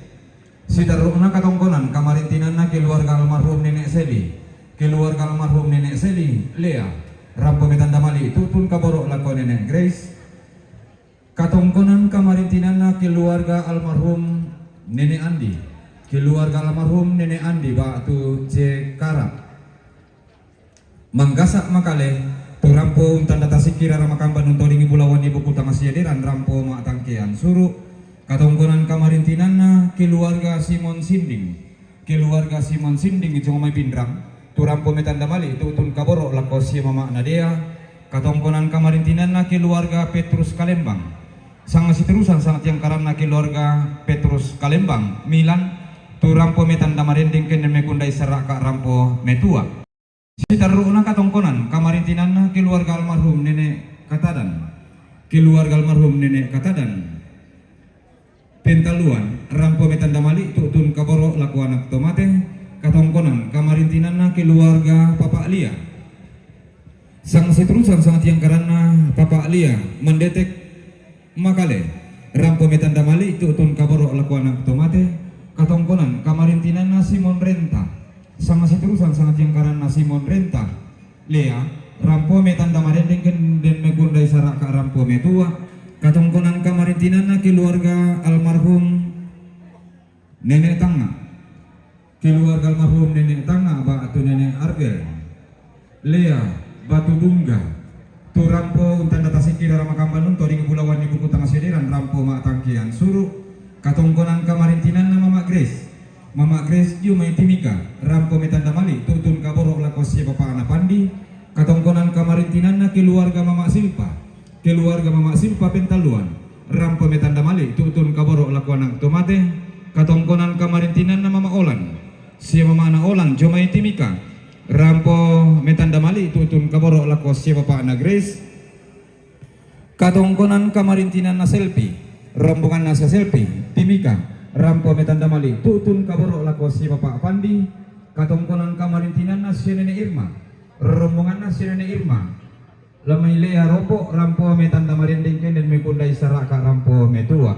Siterru'na katongkonan kamarintinanna keluarga almarhum Nene' Seli. Keluarga almarhum Nene' Seli, Lea. Rampo metanda mali' tu'tun kaboro' lako Nene' Grace. Katongkonan kamarintinanna keluarga almarhum Nene' Andi. Keluarga almarhum Nene' Andi ba'tu Cekara. Manggasa' makale, tu rampo untanda tasikki rara makamban untodingi bulawan ibu kutang siederan rampo ma'tangkean suru'. Katongkonan kamarintinanna keluarga Simon Sinding. Keluarga Simon Sinding jomai Pinrang, tu rampo metanda mali' tu'tun kaboro' lako sia mama'na Dea. Katongkonan kamarintinanna keluarga Petrus Kalembang. Sang siterusan sang tiangkaranna keluarga Petrus Kalembang, Milan, tu rampo metanda marendeng kenden mekundai saraka' rampo metua. Siterru'na katongkonan kamarintinanna keluarga almarhum Nene' Katadan. Keluarga almarhum Nene' Katadan, Pentaluan, rampo metanda mali' tu'tun kaboro' lako anak to mate. Katongkonan kamarintinanna keluarga Papa Lia. Sang siterusan sang tiangkaranna Papa Lia, Mandetek makale, rampo metanda mali' tu'tun kaboro' lako anak to mate. Katongkonan kamarintinanna Simon Renta. Sang siterusan sang tiangkaranna Simon Renta, Lea. Rampo metanda marendeng kenden mekundai saraka' rampo metua. Katongkonan kamarintinanna keluarga almarhum Nene' Tangnga. Keluarga almarhum Nene' Tangnga ba'tu Nene' Argel, Lea, Batu Bungga. Tu rampo untanda tasikki rara makamban untodingi bulawan ibu kutang siederan rampo ma'tangkean suru'. Katongkonan kamarintinanna Mama' Grace. Mama' Grace jomai Timika, rampo metanda mali' tu'tun kaboro' lako sia bapa'na Pandi. Katongkonan kamarintinanna keluarga Mama' Silpa. Keluarga Mama' Silpa Pentaluan, rampo metanda mali' tu'tun kaboro' lako anak to mate. Katongkonan kamarintinanna Mama' Olan sia mama'na Olan jomai Timika, rampo metanda mali' tu'tun kaboro' lako sia bapa'na Grace. Katongkonan kamarintinanna Selpi, rombonganna sia Selpi, Timika, rampo metanda mali' tu'tun kaboro' lako sia bapa' Pandi. Katongkonan kamarintinanna sia Nene' Irma, rombonganna sia Nene' Irma, lamai Lea Ropo, rampo metanda marendeng kenden mekundai saraka' rampo metua.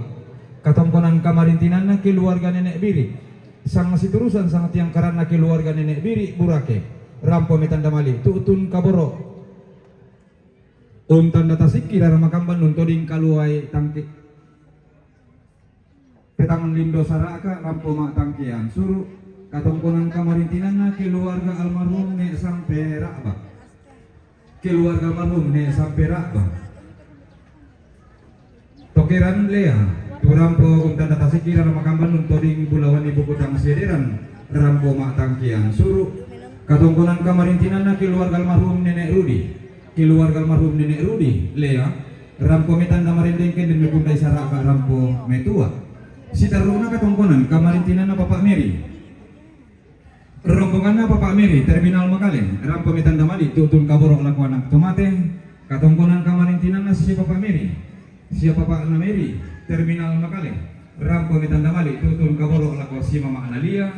Katongkonan kamarintinanna keluarga Nene' Biri. Sang siterusan sang tiangkaranna keluarga Nene' Biri, Burake, rampo metanda mali' tu'tun kaboro'. Untanda tasikki rara makamban untoding kaluai tangke petang lindo saraka' rampo ma'tangkean suru'. Katongkonan kamarintinanna keluarga almarhum Ne' Sampe Ra'ba. Keluarga almarhum Ne' Sampe Ra'ba. Tokeran Lea, tu rampo untanda tasikki rara makamban untoding bulawan ibu kutang siederan rampo ma'tangkean suru'. Katongkonan kamarintinanna keluarga almarhum Nene' Rudi. Keluarga almarhum Nene' Rudi, Lea, rampo metanda marendeng kenden mekundai saraka' rampo metua. Siterru'na katongkonan kamarintinanna Papa' Meri. Rombonganna Papa' Meri, terminal makale, rampo metanda mali' tu'tun kaboro' lako anak to mate. Katongkonan kamarintinanna sia Papa' Meri, sia papa'na Meri, terminal makale, rampo metanda mali' tu'tun kaboro' lako sia mama'na Lia.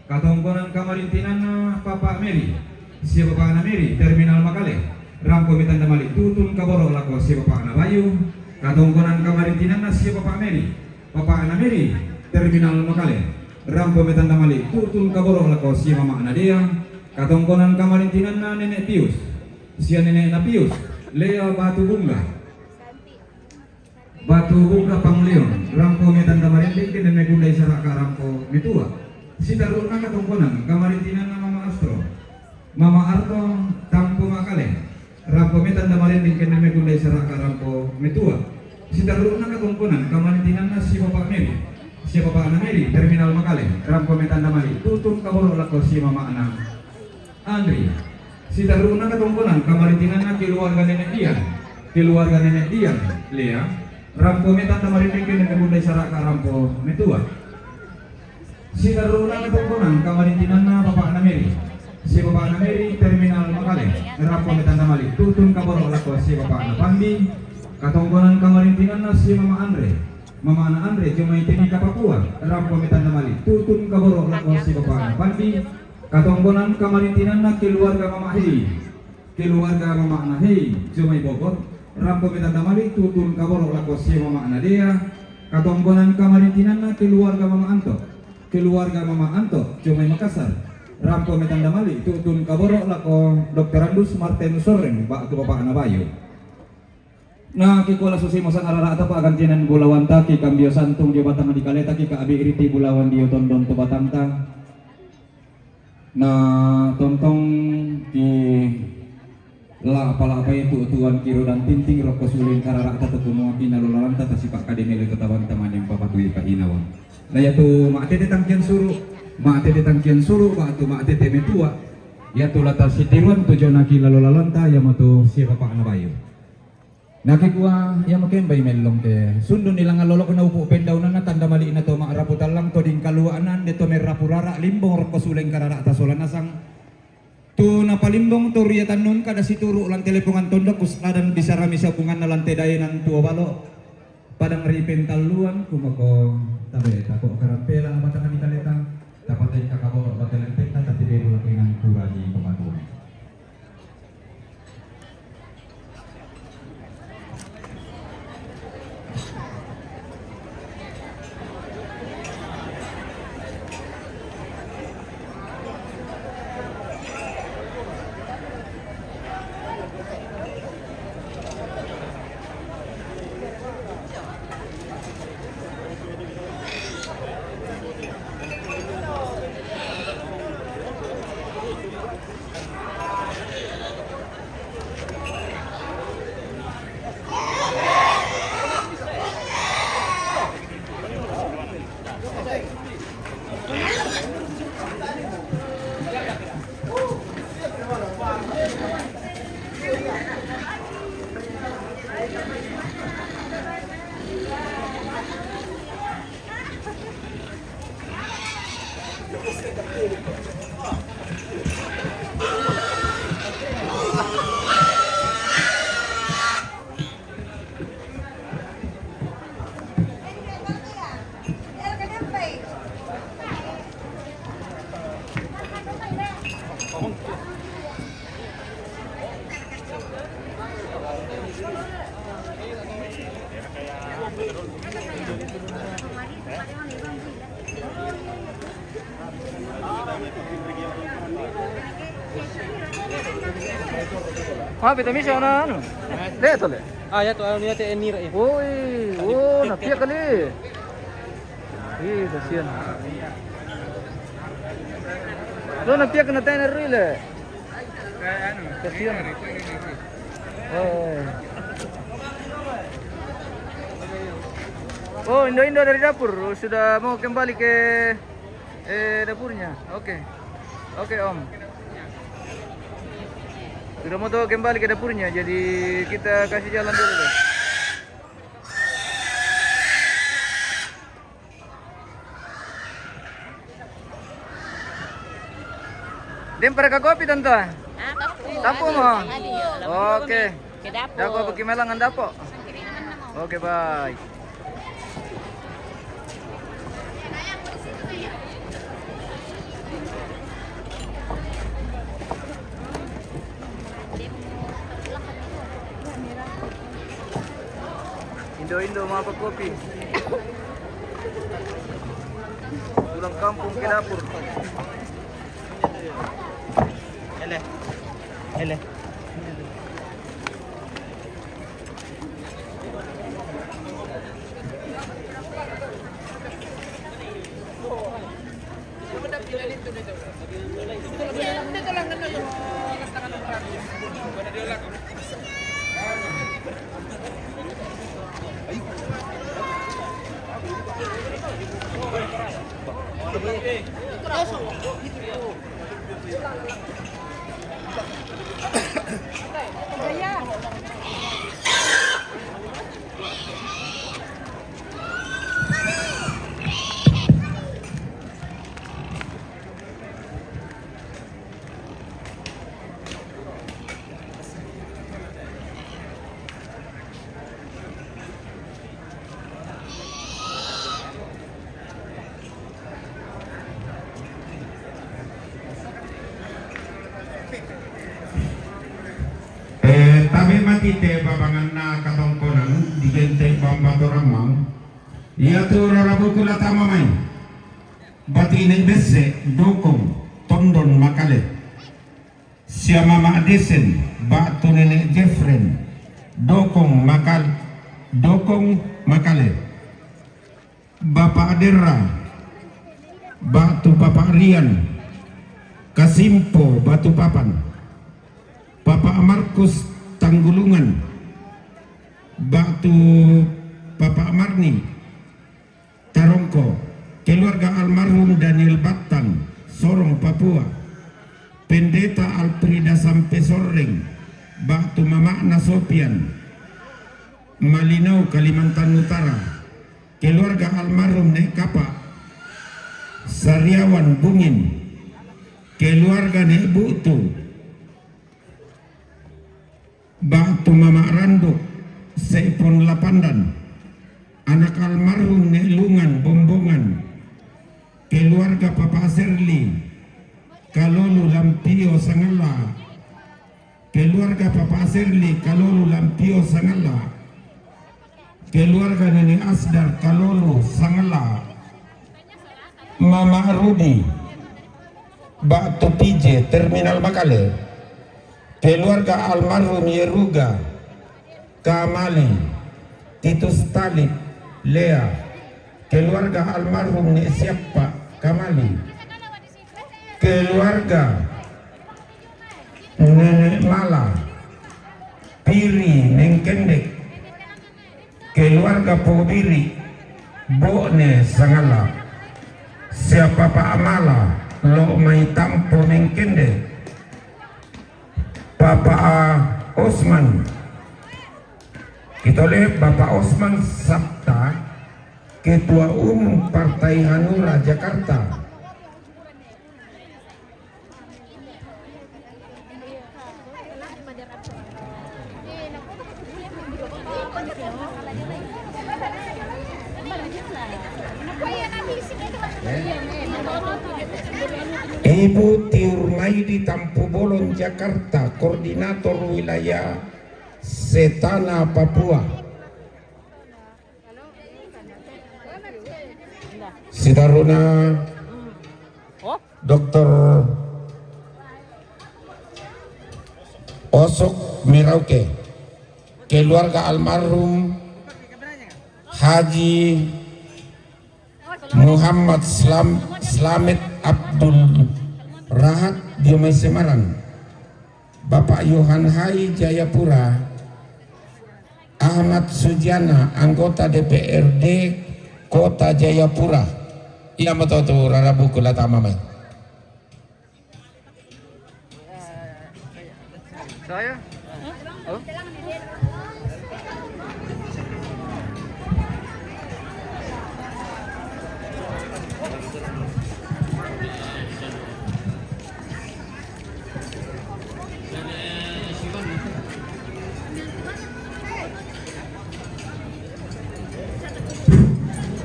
Katongkonan kamarintinanna Papa' Meri sia papa'na Meri, terminal makale, rampo metanda mali' tu'tun kaboro' lako sia papa'na Bayu. Katongkonan kamarintinanna sia Papa' Meri, papa'na Meri, terminal makale, rampo metanda mali' tu'tun kaboro' lako sia mama'na Dea. Katongkonan kamarintinanna Nene' Pius sia nene'na Pius, Lea Batu Bungga. Batu Bungka Panglion, rampo me' tanda marinding, kene me' gundai saraka' rampo me' tuwa'. Siterru'na katongkonan, kamarintinanna Mama Astro. Mama Arto, Tampo Makale. Rampo me' tanda marinding, kene me' gundai saraka' rampo me' tuwa'. Siterru'na katongkonan, kamarintinanna si Bapa' Mary. Si Bapa'na Mary, Terminal Makale. Rampo me' tanda mali', tutun kaboro' lako si mama'na Andri. Siterru'na katongkonan, kamarintinanna keluarga Nenek Dian. Keluarga Nenek Dian, Lea. Rampo me' tanda marinding, kene me' gundai saraka' rampo me' tuwa'. Siterru'na katongkonan, kamarintinanna Bapa'na Mary. Si Bapa'na Mary, Terminal Makale. Rampo me' tanda mali', tutun kaboro' lako si Bapa'na Pandi. Katongkonan, kamarintinanna si Mama Andre. Mama'na Andre, jomai Timika Papua. Rampo me' tanda mali', tutun kaboro' lako si Bapa'na Pandi. Katongkonan, kamarintinanna keluarga Mama Hei. Keluarga mama'na Hei, jomai Bogor. Rampo me' tanda mali', tutun kaboro' lako si mama'na Dea. Katongkonan, kamarintinanna keluarga Mama Anto. Keluarga Mama Anto, jomai Makassar. Rampo me' tanda mali', tutun kaboro' lako Doktorandus Martinus Sorreng, batu bapa'na Bayu. Na, ki kuwe' la susi mosan arara'ta, pa'gantinan bulawanta, ki kambiosan tung dio batang dikaleta, ki ka'abi' riti bulawan dio tondon tu batangta. Na, tontong ki la pala' paye tu' tuwan ki rodan tinting, rokko suleng karara'ta tu kumuwa' ki nalolalanta, tasipa' kademele tu tabanta manen papatuwi pa'inawan. Na, yatu ma'atete tangkiyan suru', ma'atete tangkiyan suru', batu ma'atete me' tuwa', yatu la tasitiruwan tu jona ki lalolalanta, yamoto si bapa'na Bayu. Na, ki kuwe' iya makembai mellong ke. Sundun ilang allolok na upu' pendaunanna, tanda mali'na to ma'rapu tallang, to dingkaluwa'na ande to merapu rara', limbong rokko suleng karara'ta sola nasang. Tu napalimbong to riya tannun kada situru' lan telepongan tondok, kus ladan bisara misa bunganna lan tedaenan tuo balo'. Padang ri pentalluan kumako tabe tako' karampela batang dikaleta, tapatengka kaboro' batelempetta, tatibe bulu pinang kuraji pematuan. Apa itu misalnya anu? Lihat tuh, lihat. Ah, ya tuh, anu, ya, T N I, ya. Woi, oh, na piya kale. Ih, kasihan. Lo na piya kena tener rile. Kasihan. Oh. Oh, Indo-Indo dari dapur sudah mau kembali ke, eh, dapurnya. Oke. Oke, Om. Sudah mau tuh kembali ke dapurnya, jadi kita kasih jalan dulu deh. Dem para ka kopi, Tante? Ah, tapu. Tapu mo? Adi. Oke. Ke dapur. Dako pagi melangan dapo. Oke, bye. Indo-Indo, mapa kopi? Pulang kampung ke dapur. Ele. Ele. Eh, tabe' mati te babanganna katongkonan digente' bamba torammang, iatu rarabuku la tama mai. Batine Besse, Dokong, Tondon Makale. Sia Mama Desen, ba'tu Nene Jefren, Dokong Makal-, Dokong Makale. Bapa Aderra, ba'tu Papa Rian, Kasimpo, Batu Papan. Papa Markus, Tanggulungan, ba'tu Papa Marni, Tarongko. Keluarga almarhum Daniel Battan, Sorong, Papua. Pendeta Alfrida Sampe Sorreng, ba'tu mama'na Sopian, Malinau, Kalimantan Utara. Keluarga almarhum Ne' Kapa, Sariawan, Bungin. Keluarga Ne' Bu'tu, ba'tu Mama Randuk, Se'pon, Lapandan. Anak almarhum Ne' Lungan, Bombongan. Keluarga Papa Serli, Kalolu, Lampio, Sangala. Keluarga Papa Serli, Kalolu, Lampio, Sangala. Keluarga Nene Asdar, Kalolu, Sangala. Mama Rudi, ba'tu P J, Terminal Makale. Keluarga almarhum Yeruga, Kamali. Titus Talib, Lea. Keluarga almarhum Ne' Siappa, Kamali. Keluarga Nene Mala, Piri, Mengkendek. Keluarga Pobiri, Bo'ne, Sangala. Sia Papa Amala, Lo' Mai Tampo, Mengkendek. Papa Osman. Kita lihat Bapak Osman Sabta, Ketua Umum Partai Hanura Jakarta. Ibu Tiur Maidi, Tampubolon, Jakarta, Koordinator Wilayah Setana, Papua. Sitaruna Doktor Osok Merauke, keluarga almarhum Haji Muhammad Slam-, Slamet Abdul Rahat, dio mai Semarang. Bapak Yohan Hai, Jayapura. Ahmad Sujiana, anggota D P R D Kota Jayapura. Iya, moto tu rarabuku la tama mai. Saya? Oh.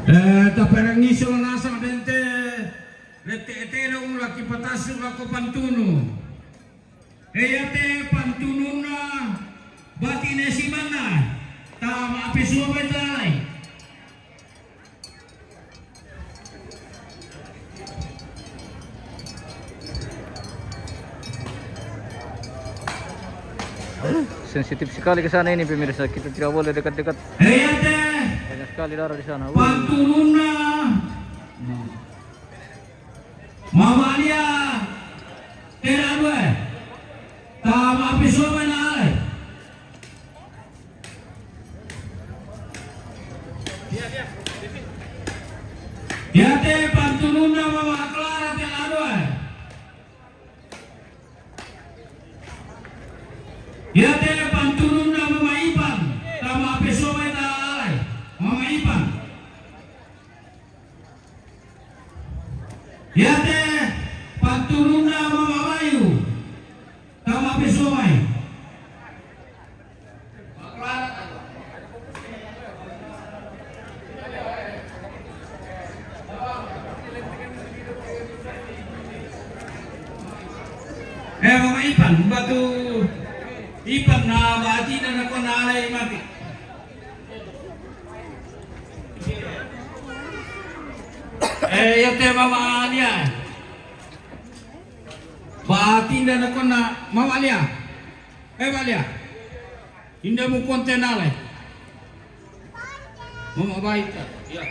Eh, taperangiso nasang dente, rete etelo ula kipatasu lako pantunu. Iate pantununna batine simanna, tama api suwe tai. Sensitif sekali ke sana ini, pemirsa. Kita tidak boleh dekat-dekat. Iate Banyak sekali darah di sana. Wuh. Pantununna. Mamalia. Tidak dua. Tama api suwe na ai. Iate pantununna Mama Clara te laloe. Iate pantununna Mama Ipan, tama pesomai ta alai. Mama Ipan. Iate pantununna Mama Bayu, tama pesomai. Eh, Mama Ipan, batu Ipan na bati na nako na alai mati. Eh, iate Mama Alia. Batinda nakonna Mama Alia. Eh, Mama Alia. Inda mu konten ale. Mama baita. Ya.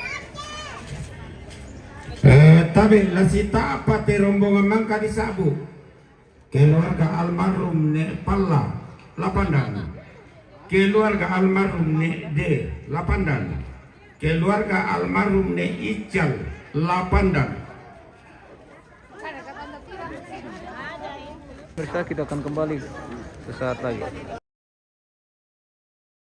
Eh, tabe, la sita'pa te rombongan mangka disabu. Keluarga almarhum Ne Palla, Lapandan. Keluarga almarhum Ne De, Lapandan. Keluarga almarhum Ne Ical, Lapandan. Pemirsa, kita akan kembali sesaat lagi.